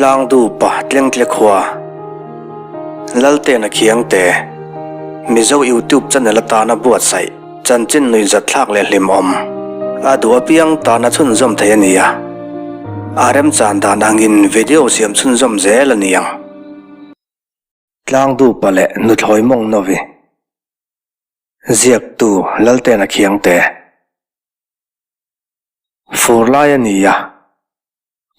Tlangdupa Tlengtle khua Laltena Khiangte Mizo YouTube channel atana buatsaih chanchin nuihzatthlak leh hlimawm a duh apiang tana chhunzawm thei a ni a, a remchan dan angin video siam chhunzawm zel a ni ang. Tlangdupa leh Nuthlawi Mawngnovi Ziaktu Laltena Khiangte Fur lai a ni a.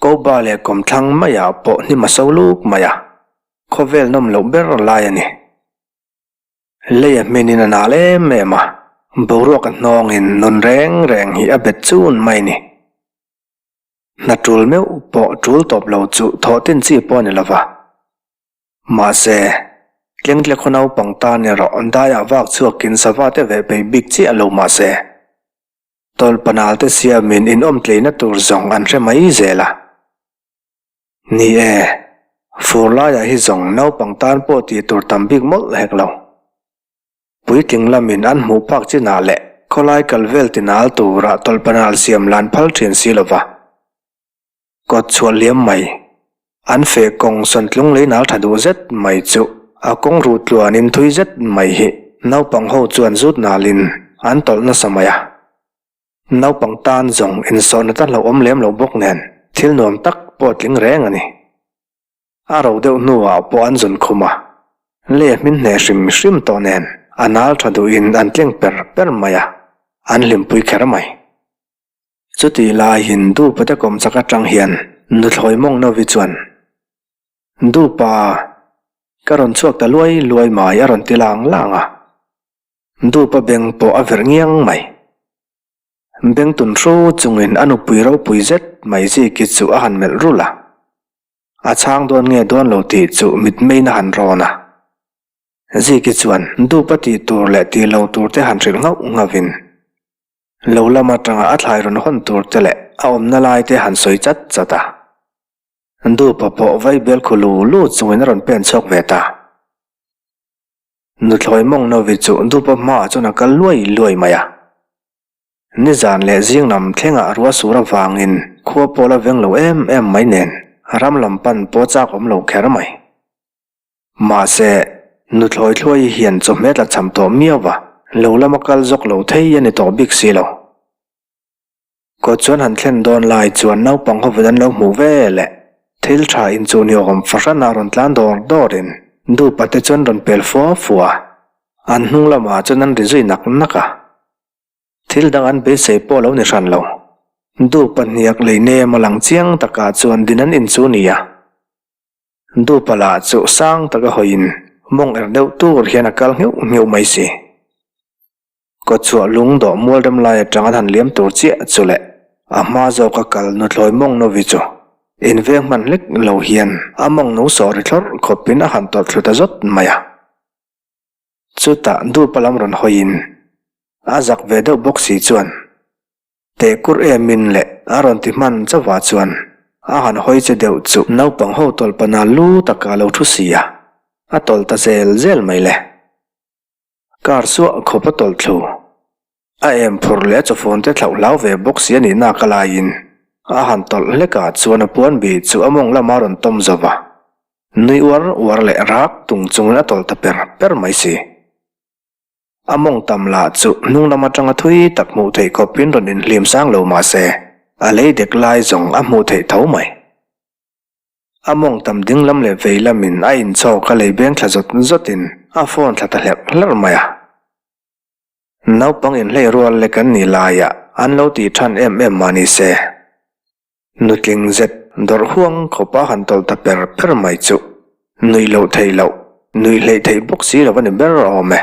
Koba leh kawmthlang maiah pawh hnim a so luk mai a, khawvel nawm loh ber lai a ni. Lei a hminin a nal em em a, boruak a hnawngin nun reng reng hi a bet chun mai a ni. Hna tul meuh pawh tul tawp lo chu thawh tin chi pawh a ni lova. Mahse, tlengtle khaw naupang tan erawh daiah vak chhuakin sava te veh peih bik chiah lo mahse, Tawlpanal te siamin inawm tleina tur zawng an hre mai zel a. Ni e, fur laiah hi zawng naupang tan pawh tih tur tam bik mawlh hek lo. Puitling lamin an hmuh phak chinah leh khawlai kal vel tinal turah tawlpanal siam lan phal thin si lova. Kawt chhuah liam mai. An feh kawng sawntlung lei nal tha duh zet mai chu a kawng ruh tluanin thui zet mai hi naupang ho chuan zut nalin an tawlh nasa mai a. Naupang tan zawng insawhna ta hlauhawm lem lo bawk nen thil nuam tak pawh tling reng a ni. A ro deuh hnuah pawh an zun khum a, lei a hmin hneh hrim hrim tawh nen a nal tha duhin an tleng per per mai a, an hlimpui kher mai. Chutih laiin Dupa te kawm chak atang hian nuthlawi mawng Novi chuan, Dupa, ka rawn chhuak ta luai luai mai a rawn ti lang lang a. Dupa beng pawh a verh ngiang mai. Beng tun hru chungin a nupui ropui zet mai Ziki chu a han melh rulh a. A chhang dawn nge dawn lo tih chu mitmeiin a han rawn a. Ziki chuan Dupa tih tur leh tih lo tur te han hrilh nghauh nghauhin, Lo lam atanga a thlai rawn hawn tur te leh a awmna lai te han sawi chat chat a. Dupa pawh vaibel khu lu lu chungin a rawn pen chhuak ve ta. Nuthlawi mawng Novi chu Dupa hmaah chuan a kal luai luai mai a. Nizan leh zing lam thlengah ruah sur avangin khua pawh la veng lo em em mai nen ram lam pan pawh chak awm lo kher mai. Mahse, nuthlawi thluai hian chawhmeh tla cham tawh miau va, lo lama kal zawk lo thei a ni tawh bik si lo. Kawt chuan han thlen dawn lai chuan naupang hovin an lo hmuh ve leh thil tha inchuh ni awm fahran ah rawn tlan dawr dawrin dupa te chuan rawn pel fua fua a, an hnung lamah chuan an ri zui nak nak a. Thil dang an beisei pawh lo ni hran lo. Dupa hniak lei nem a lang chiang takah chuan din an inchuh ni a. Dupa lah chu sang taka hawiin mawng er deuh tur hian a kal ngheuh ngheuh mai si. Kawtchhuah lung dawh mual rem lai atang an han liam tur chiah chu leh a hma zawka kal nuthlawi mawng novi chu inveng hman hlek lo hian a mawng no sawh ri thlawrh khawpin a han tawlh thlu ta zawt mai a. Chutah Dupa lam rawn hawiin a zak ve deuh bawk si chuan Teh kur em in leh a rawn ti hman chauhah chuan a han hawi che deuh chu naupang ho tawlh pana lu taka lo thu si a, a tawlh ta zel zel mai le. Car suah khawp a tawlh thlu. A em phur leh a chawfawn te thlauh hlau ve bawk si a nih nak a laiin a han tawlh hlekah chuan a puan bih chu a mawng lama rawn tawm zo va, nui uar uar leh rak tung chungin a tawlh ta per per mai si. A mawng tam lah chu hnung lam atanga thui tak hmuh theih khawpin rawn inhlim sang lo mah se, a lei dek lai zawng a hmuh theih tho mai. A mawng tam ding lam leh vei lamin a inchhawk a lei beng thla zawt zawtin a phone thla ta hlerh hlerh mai a. Naupang inhlei rual lek an nih laiah an lo tih than em em mah ni se. Nutling zet dawrh huang khawpa han tawlh ta per per mai chu nuih loh theih loh, nuih hleih theih bawk si lo a ni ber awm e.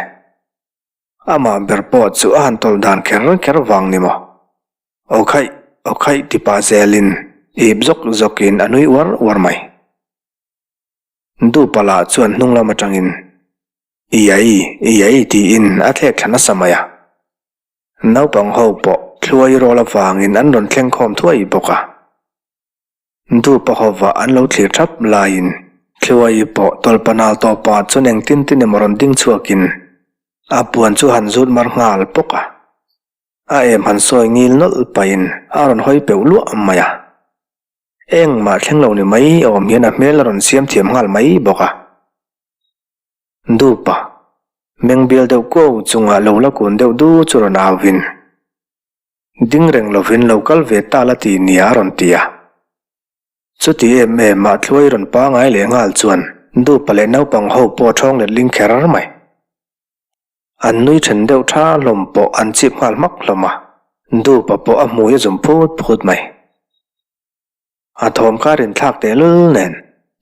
Amah ber pawh chu a han tawlh dan kher kher vang ni maw? Aw khaih, aw khaih ti pah zelin ip zawk zawkin a nui uar uar mai. Dupa lah chuan hnung lam atangin, Iai, iai tiin a thlek thla nasa mai a. Naupang ho pawh thluai rawl avangin an rawn thleng khawm thuai bawk a. Dupa hova an lo thlir thap laiin thluai pawh tawlpa nal tawpah chuan engtin tin emaw rawn ding chhuakin a puan chu han zut mar nghal pawk a. A em han sawi ngil nawlh pahin a rawn hawi peuh luah mai a. Engmah thleng lo ni mai awm hian a hmel a rawn siam thiam nghal mai bawk a. Dupa, meng bial deuh kuau chungah lo la kun deuh du chu rawn au in. Ding reng lovin lo kal ve ta la ti nia a rawn ti a. Chuti em em ah thluai rawn pangai leh nghal chuan Dupa leh naupang ho pawh a thawng let ling kher mai. An nui then deuh tha hlawm pawh an chip nghal hmak hlawm a, Dupa pawh a hmui a zum phut phut mai. A thawm kha rinthlak tehlul nen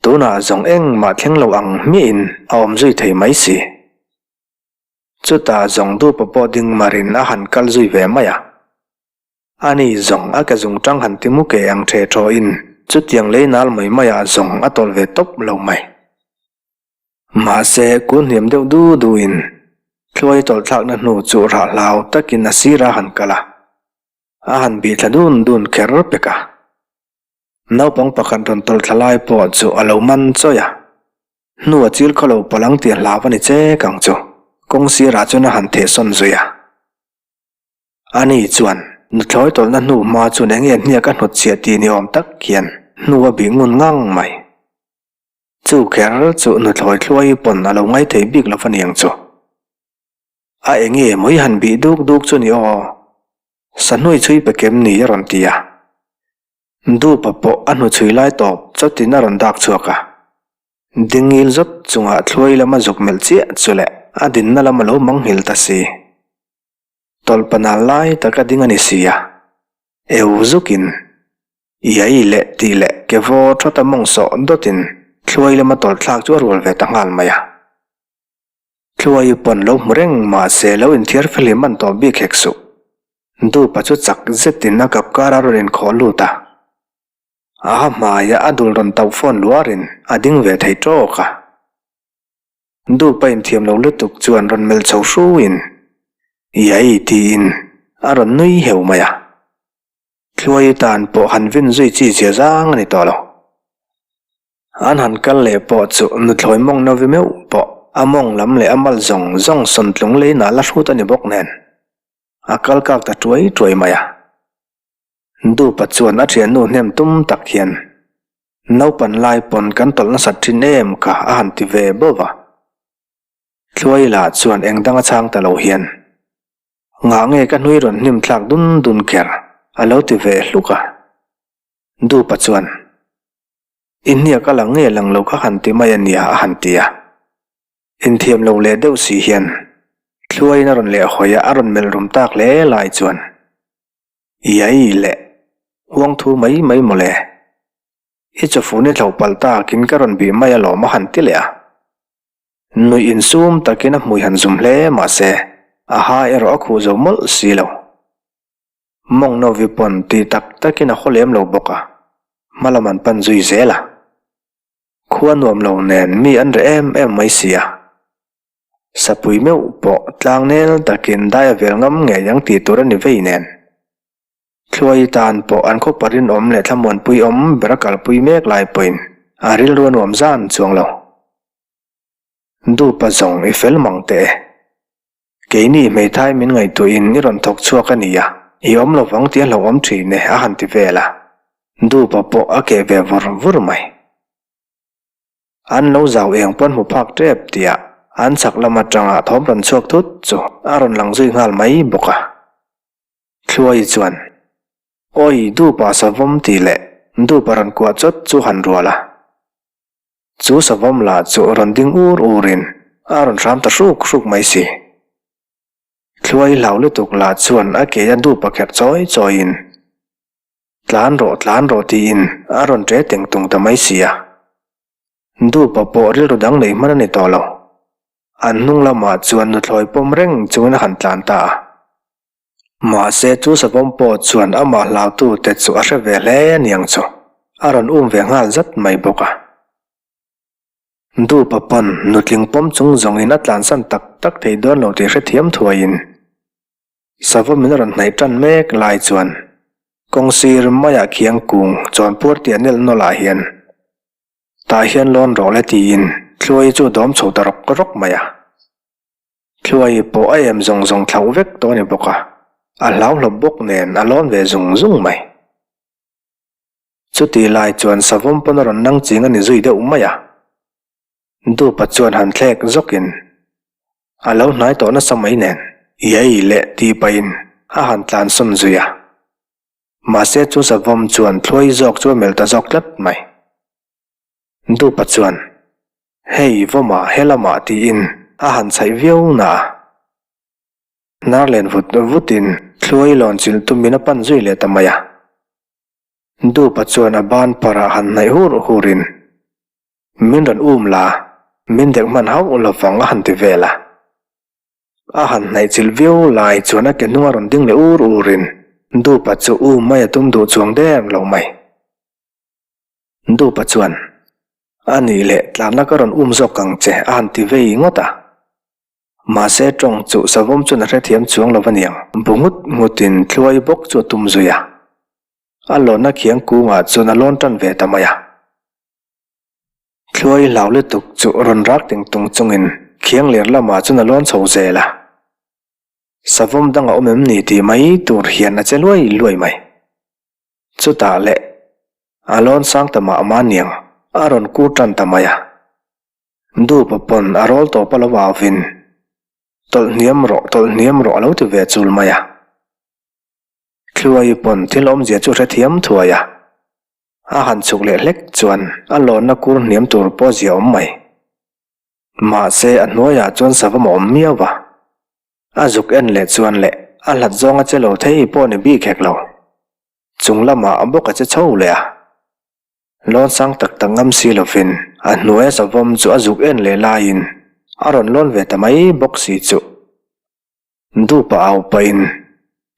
tunah zawng engmah thleng lo ang hmiahin a awm zui thei mai si. Chutah zawng Dupa pawh ding marin a han kal zui ve mai a. Ani zawng a ke zung tang han ti mu ke ang the thawhin chutiang lei nal mai maiah zawng a tawlh ve tawp lo mai. Mahse, kun hniam deuh du duin thluai tawlhthlakna hnu chu rah hlau takin a sirah a han kal a, a han bih thla dun dun kher pek a. Naupang pakhat rawn tawlhthla lai pawh chu a lo man chawi a, hnu a chil khaw lo palh ang tih a hlau a ni chek ang chu, kawng sirah chuan a han thehsawn zui a. Ani chuan, nuthlawi tawlhna hnu hma chuan eng nge hniak a hnutchhiah tih ni awm tak hian hnu a bih ngun ngang mai. Chu kher chu nuthlawi thluai pawn a lo ngai thei bik lo va niang chu. A eng nge maw i han bih duk duk chu ni aw? Sahnuai chhui pe kem ni a rawn ti a. Dupa pawh a hnuchhui lai tawp chawtin a rawn dak chhuak a. Dingil zawt chungah thluai lam a zuk melh chiah chu leh a dinna lam a lo manghil ta si. Tawlh panal lai tak a ding a ni si a. Eu zukin Iai leh tih leh ke vaw thawt a mawng sawh dawtin thluai lama tawlh thlak chu a rual ve ta nghal mai a. Thluai pawn lo hmu reng mahse lo inthiar fehlim an tawh bik hek suh. Dupa chu chak zetin a kap kar a rawn inkhawh lut a. A ha hmaia a dul rawn tauh fawn luarin a ding ve thei tawk a. Dupa inthiam lo lutuk chuan rawn melh chho hruin Iai tiin a rawn nui heu mai a. Thluai tan pawh han vin zui chi zia zang a ni tawh lo. An han kal leh pawh chu nuthlawi mawng novi meuh pawh a mawng lam leh a mal zawng zawng sawntlung leinah la hrut a ni bawk nen a kal kak ta tuai tuai mai a. Dupa chuan a thiannu hnem tum tak hian naupan lai pawn kan tawlh nasat thin em kha a han ti ve bawk a. Thluai lah chuan eng dang a chhang ta lo hian Ngah nge ka hnui rawn hnim thlak dun dun kher a lo ti ve hluk a. Dupa chuan, I hniak a lang nge lang lo kha han ti mai a nia a han ti a. Inthiam lo leh deuh si hian Thluaiin a rawn leh hawi a, a rawn melh rum tak hle lai chuan, Iai leh uang thu mai mai mawle. I chawfun i thlauh palh takin ka rawn bih mai alawm a han ti leh a. Nuih insum takin a hmui han zum hle mahse a ha erawh a khuh zo mawlh si lo. Mawng Novi pawn ti tak takin a haw lem lo bawk a, hma lam an pan zui zel a. Khua nuam lo nen mi an reh em em mai si a. Sapui meuh pawh tlang nel takin dai a vel ngam ngei ang tih tur a ni vei nen. Thluai tan pawh an khaw parin awm leh thlamuanpui awm ber a kalpui mek lai pawhin a rilru a nuam zan chuang lo. Dupa zawng i fel mang teh e. Keini hmeithai min ngaihtuahin i rawn thawk chhuak a nia, i awm lovang tih a hlauhawm thin e a han ti vel a. Dupa pawh a keh ve vur vur mai. An lo zau eng pawn hmu phak tep tihah an chhak lam atanga thawm rawn chhuak thut chu a rawn lang zui nghal mai bawk a. Thluai chuan, Awi Dupa savawm tih leh Dupa rawn kuah chawt chu han rual a. Chu savawm lah chu rawn ding ur urin a rawn hram ta hruk hruk mai si. Thluai hlau lutuk lah chuan a ke a dupa kherh chawi chawiin, Tlan rawh, tlan rawh tiin a rawn ṭe teng tung ta mai si a. Dupa pawh rilru dang nei hman a ni tawh lo. An hnung lamah chuan nuthlawi pawm reng chungin a han tlan ta a. Mahse chu savawm pawh chuan amah hlautute chu a hre ve hle aniang chu a rawn um ve nghal zat mai bawk a. Dupa pawn nutling pawm chung zawngin a tlansan tak tak thei dawn lo tih hrethiam thuaiin savawmin a rawn hnaih tan mek lai chuan kawng sir maiah khiang kung chawnpuar tih a nelh nawlh ah hian tah hian lawn rawh le tiin Thluai chu a dawm chho ta rawk rawk mai a. Thluai pawh a em zawng zawng thlauh vek tawh a ni bawk a, a hlau hlawp bawk nen a lawn ve zung zung mai. Chutih lai chuan savawm pawn a rawn nang ching a ni zui deuh mai a. Dupa chuan han thlek zawkin a lo hnai tawh nasa mai nen iai leh tih pahin a han tlansawn zui a. Mahse chu savawm chuan thluai zawk chu a melh ta zawk tlat mai. Dupa chuan, Hei vawmah helamah tiin a han chhaih viau na a. Hnar len vut vutin thluai lawn chilh tumin a pan zui leh ta mai a. Dupa chuan a ban parah han hnaih hur hurin, Min rawn um la, min dek hman hauh lovang a han ti vel a. A han hnaih chilh viau lai chuan a ke hnung a rawn ding leh ur urin Dupa chu um mai a tum duh chuang der lo mai. Dupa chuan, A nih leh tlanna ka rawn um zawk ang che a han ti vei ngawt a. Mahse tawng chu savawm chuan a hrethiam chuang lo aniang. Bu nghut nghutin thluai bawk chu a tum zui a. A lawnna khiang kungah chuan a lawn tan ve ta mai a. Thluai hlau lutuk chu rawn rak ting tung chungin khiang ler lamah chuan a lawn chho zel a. Savawm dang a awm em ni tih mai tur hian a che luai luai mai. Chutah leh a lawn sang ta mah mah aniang a rawn kur tan ta mai a. Dupa pawn a rawl tawp a lo auvin tawlh hniam rawh tawlh hniam rawh a lo ti ve chul mai a. Thluai pawn thil awmzia chu hrethiam thuai a. A han chhuk leh hlek chuan a lawnna kur hniam tur pawh zia awm mai. Mahse a hnuaiah chuan savawm a awm miau va. A zuk en leh chuan leh a hlat zawng a che lo thei pawh ni bik hek lo. Chung lamah a bawk a che chho leh a. Lawn sang tak tak ngam si lovin a hnuaia savawm chu a zuk en leh laiin a rawn lawn ve ta mai bawk si chu. Dupa au pahin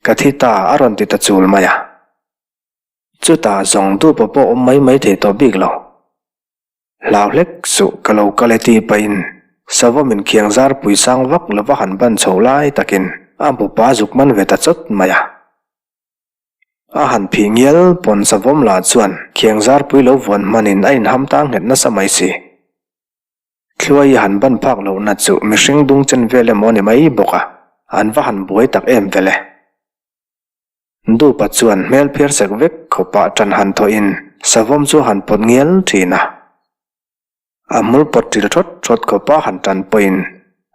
ka thi ta a rawn ti ta chul mai a. Chutah zawng dupa pawh awm mai mai thei tawh bik lo. Hlau hlek suh ka lo kal e tih pahin savawm in khiang zar pui sang vak lova han ban chho lai takin a bupa zuk man ve ta chawt mai a. A han phih ngial pawn savawm lah chuan khiang zar pui lo vuan hmanin a inham tang nghet nasa mai si. Thluai i han ban phak lohna chu mihring dung chen vel emaw ni mai bawk a, an va han buai tak em vele. Dupa chuan hmel phiar sek vek khawpah ṭan han thawhin savawm chu han pawt ngial ṭhin a. A hmul pawt ṭil ṭhawt ṭhawt khawpa han ṭan pawhin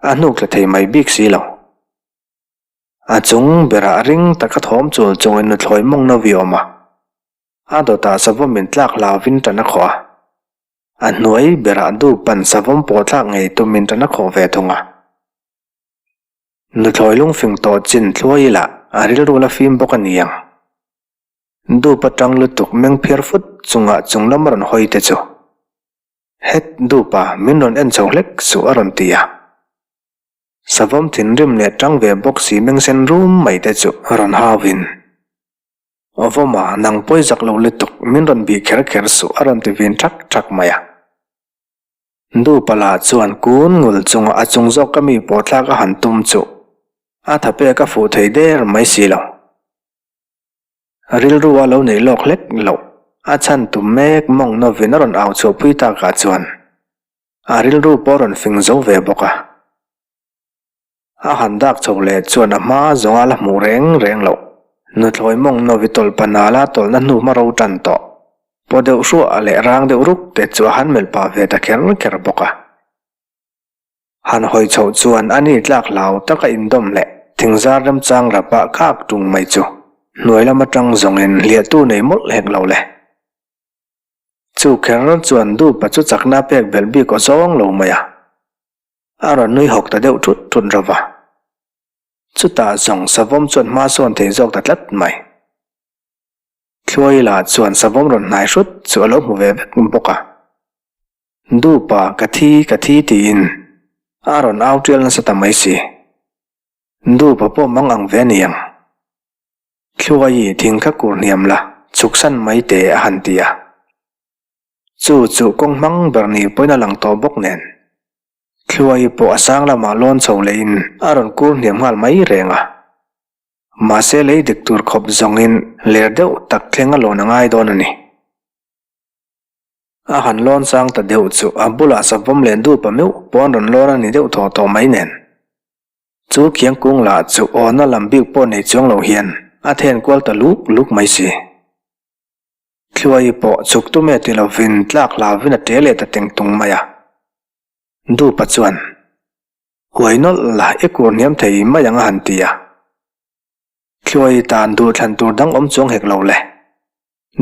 a hnuk tla thei mai bik si lo. A chung berah ring taka thawm chul chungin nuthlawi mawng no vi awm a. A dawtah savawmin tlak hlauvin ṭan a khawh a. A hnuai berah Dupa'n savawm pawh thlak ngei tumin ṭan a khawh ve thung a. Nuthlawi lungfing tawh chin thluai ila a rilru la fim bawk a ni ang. Dup atang lutuk meng phiar fut chungah chung lam a rawn hawi te chu. Het Dupa min rawn en chho hlek suh a rawn ti a. Savawm thinrim leh tang ve bawk si meng sen rum mai te chu rawn hauin. Awvawma nang pawi zak lo lutuk min rawn bih kher kher suh a rawn ti vin thak thak mai a. Dupala chuan kun ngul chunga a chung zawk ka mi pawh thlak a han tum chu a tha pek a fuh thei der mai si lo. Rilru a lo neih lawk hlek loh a chhan tum mek mawng novin a rawn au chhuahpui takah chuan a rilru pawh a rawn fing zo ve bawk a. A han dak chho leh chuan a hma zawnga la hmuh reng reng loh. Nuthlawi mawng novi tawlh panala tawlhna hnu hma ro tan tawh. Paw deuh hruah leh rang deuh ruk te chu a han melh pah ve ta kher kher bawk a. Han hawi chhoh chuan a ni tlak hlau taka indawm leh thingzar remchang rapah khak tung mai chu hnuai lam atang zawngin hliahtu nei mawlh hek lo le. Chu kher chuan dupa chu chakna pek belh bik aw zawng lo mai a. A rawn nui hawk ta deuh thut thut ro va. Chutah zawng savawm chuan hma sawn thei zawk ta tlat mai. Thluai lah chuan savawm rawn hnai hrut chu a lo hmu ve vek bawk a. Dupa, ka thi, ka thi tiin a rawn au tial nasa ta mai si. Dupa pawh mang ang ve aniang. Thluai, thing kha kur hniam la, chhuksan mai teh a han ti a. Chu chu kawng hmang ber ni pawhin a lang tawh bawk nen. Thluai pawh a sang lamah lawn chho lehin a rawn kur hniam nghal mai reng a. Mahse lei dik tur khawp zawngin ler deuh tak thleng a lawn a ngai dawn a ni. A han lawn sang ta deuh chu a bulah savawm leh dupa meuh pawh an rawn lawn a ni deuh thaw tawh mai nen. Chu khiang kung lah chu awna lam bik pawh nei chuang lo hian a then kual ta luk luk mai si. Thluai pawh chuk tum e ti lovin tlak hlauvin a ṭe leh ta teng tung mai a. Dupa chuan, Uai nawlh la, i kur hniam thei mai ang a han ti a. Thluai tan duhthlan tur dang awm chuang hek lo le.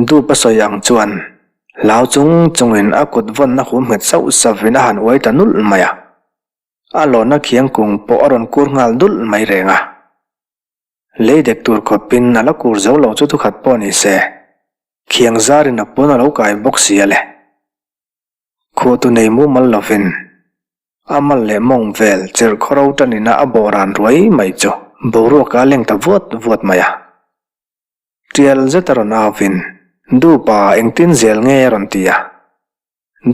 Dupa sawi ang chuan hlau chung chungin a kut vawnna hum nghet sauh sauhin a han uai ta nulh mai a. A lawnna khiang kung pawh a rawn kur nghal dulh mai reng a. Lei dek tur khawpin a la kur zo lo chu thukhat pawh ni se, khiang zarin a pawn a lo kai bawk si a le. Khuatu nei mumal lovin a mal leh mawng vel chirh khawro tanina a bawh ran ruai mai chu boruak a leng ta vuat vuat mai a. Tial zet a rawn auvin, Dupa, engtin zel nge a rawn ti a.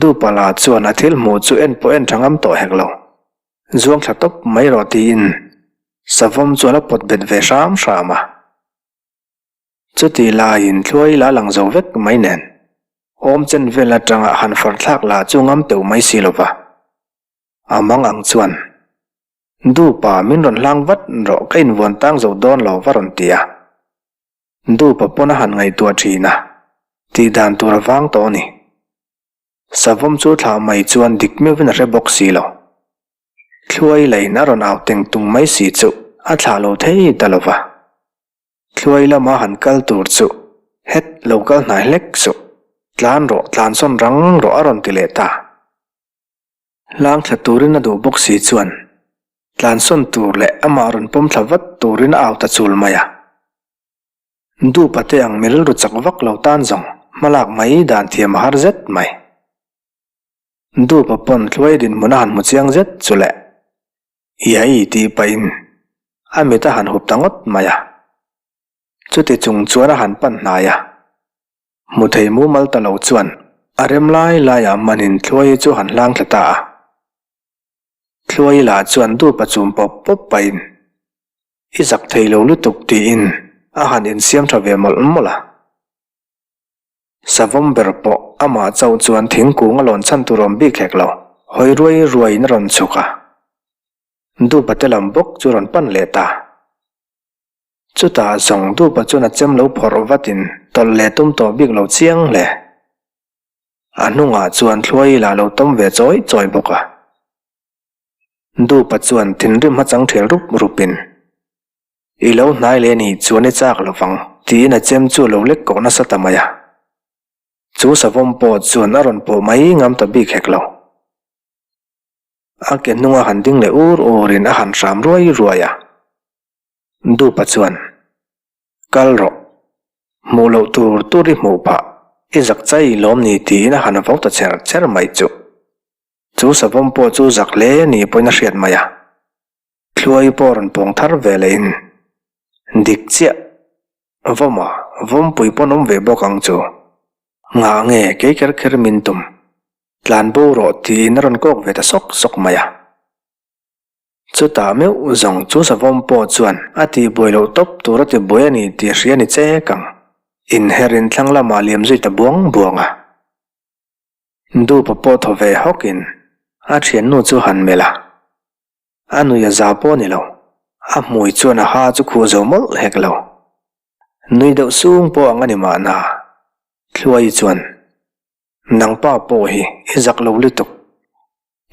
Dupa la chuan a thil hmuh chu en pawh en tha ngam tawh hek lo. Zuang thla tawp mai rawh tiin savawm chuan a pawt bet ve hram hram a. Chutih laiin thluai la lang zo vek mai nen awm chen vel atanga han far thlak lah chu ngam teuh mai si lova. A mang ang chuan, Dupa min rawn hlang vat rawh ka invuan tang zo dawn lo va rawn ti a. Dupa pawn a han ngaihtuah thin a, tih dan tur a vang tawh a ni. Savawm chu thlah mai chuan dik meuhin a hre bawk si lo. Thluai lain a rawn au teng tung mai si chu a thlah lo thei ta lo va. Thluai lama han kal tur chu het lo kal hnai hlek suh, tlan rawh, tlan sawn rang rawh a rawn ti leh ta. Hlang thla turin a duh bawk si chuan tlan sawn tur leh amah rawn pawm thla vat turin a au ta chul mai a. Dupa te ang mi rilru chak vak lo tan zawng hmalak mai dan thiam a har zet mai. Dupa pawn thluai dinhmun a han hmu chiang zet chu le. Iai tih pahin a mit a han hup ta ngawt mai a. Chuti chung chuan a han pan hnai a. Hmu thei mumal ta lo chuan a rem lai laiah manin thluai chu han hlang thla ta a. Thluai lah chuan dupa chum pawp pawp pahin I zak thei lo lutuk tiin a han insiam tha ve mawlh mawlh a. Savawm ber pawh amah chauh chuan thingkung a lawn chhan tur awm bik hek lo, hawi ruai ruaiin a rawn chhuk a. Dupa te lam bawk chu rawn pan leh ta. Chutah zawng Dupa chuan a chem lo phawrh vatin tawlh leh tum tawh bik lo chiang hle. A hnungah chuan thluai lah lo tawm ve chawi chawi bawk a. Dupa chuan thinrim hmachang ṭhel rup rupin, I lo hnai leh nih chuan i chak lo vang, tiin a chem chu a lo lek kawh nasa ta mai a. Chu savawm pawh chuan a rawn pawh mai ngam ta bik hek lo. A ke hnunga han ding leh ur urin a han hram ruai ruai a. Dupa chuan, Kal rawh. Hmuh loh tur tur i hmuh phah, i zak chai lawm ni tiin a han vau ta cher cher mai chu. Chu savawm pawh chu zak hle ni pawhin a hriat mai a. Thluai pawh rawn pawng thar ve leh in, Dik chiah, vawma vawmpui pawn awm ve bawk ang chu. Ngah nge kei kher kher min tum, tlan bo rawh tiin a rawn kawk ve ta sawk sawk mai a. Chutah meuh zawng chu savawm pawh chuan a tihbuai loh tawp tur a tibuai a ni tih a hria ni chek ang. Inherin thlang lamah liam zui ta buang buang a. Dupa pawh thaw ve hawkin a thiannu chu han melh a, a nui a za pawh a ni lo, a hmui chuan a ha chu khuh zo mawlh hek lo. Nui deuh sung pawh ang a ni mahna, Thluai chuan, Nangpa pawh hi i zak lo lutuk,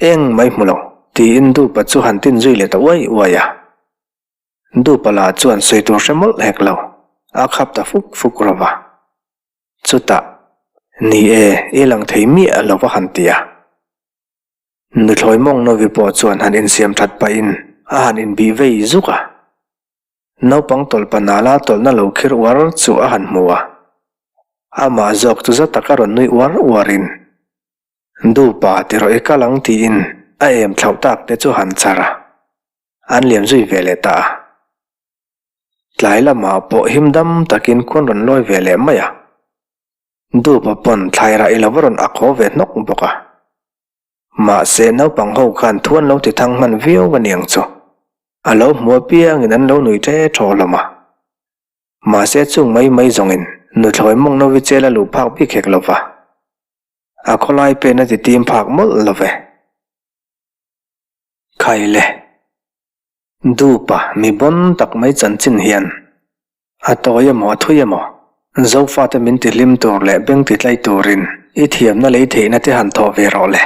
eng mai hmu lo, tiin Dupa chu han tin zui leh ta uai uai a. Dupa lah chuan sawi tur hre mawlh hek lo, a khap ta fuk fuk rawh va. Chutah, Ni e, i lang thei miah lo va han ti a. Nuthlawi mawng Novi pawh chuan han insiam that pahin a han inbih vei zuk a. Naupang tawlh panala tawlhna lo khir uar chu a han hmu a. Amah zawk chu za taka rawn nui uar uarin, Dupa ti rawh i kal ang tiin a em thlauh tak te chu han char a. An liam zui ve leh ta a. Tlai lamah pawh him dam takin khuan rawn lawi ve leh mai a. Dupa pawn thlairah i lo va rawn ak haw ve hnawk bawk a. Mahse naupang ho khan thu an lo ti thang hman viau a niang chu. A lo hmu apiangin an lo nui ṭe ṭhaw hlawm a. Mahse chung mai mai zawngin nuthlawi mawng novi chel a luh phak bik hek lo va. A khawlai pen a ti tim phak mawlh lo ve. Khaile. Dupa mi bawn tak mai chanchin hian a tawi emaw a thui emaw Zofate min tihlim tur leh beng titlai turin i thiamna lei theihna te han thawh ve rawh le.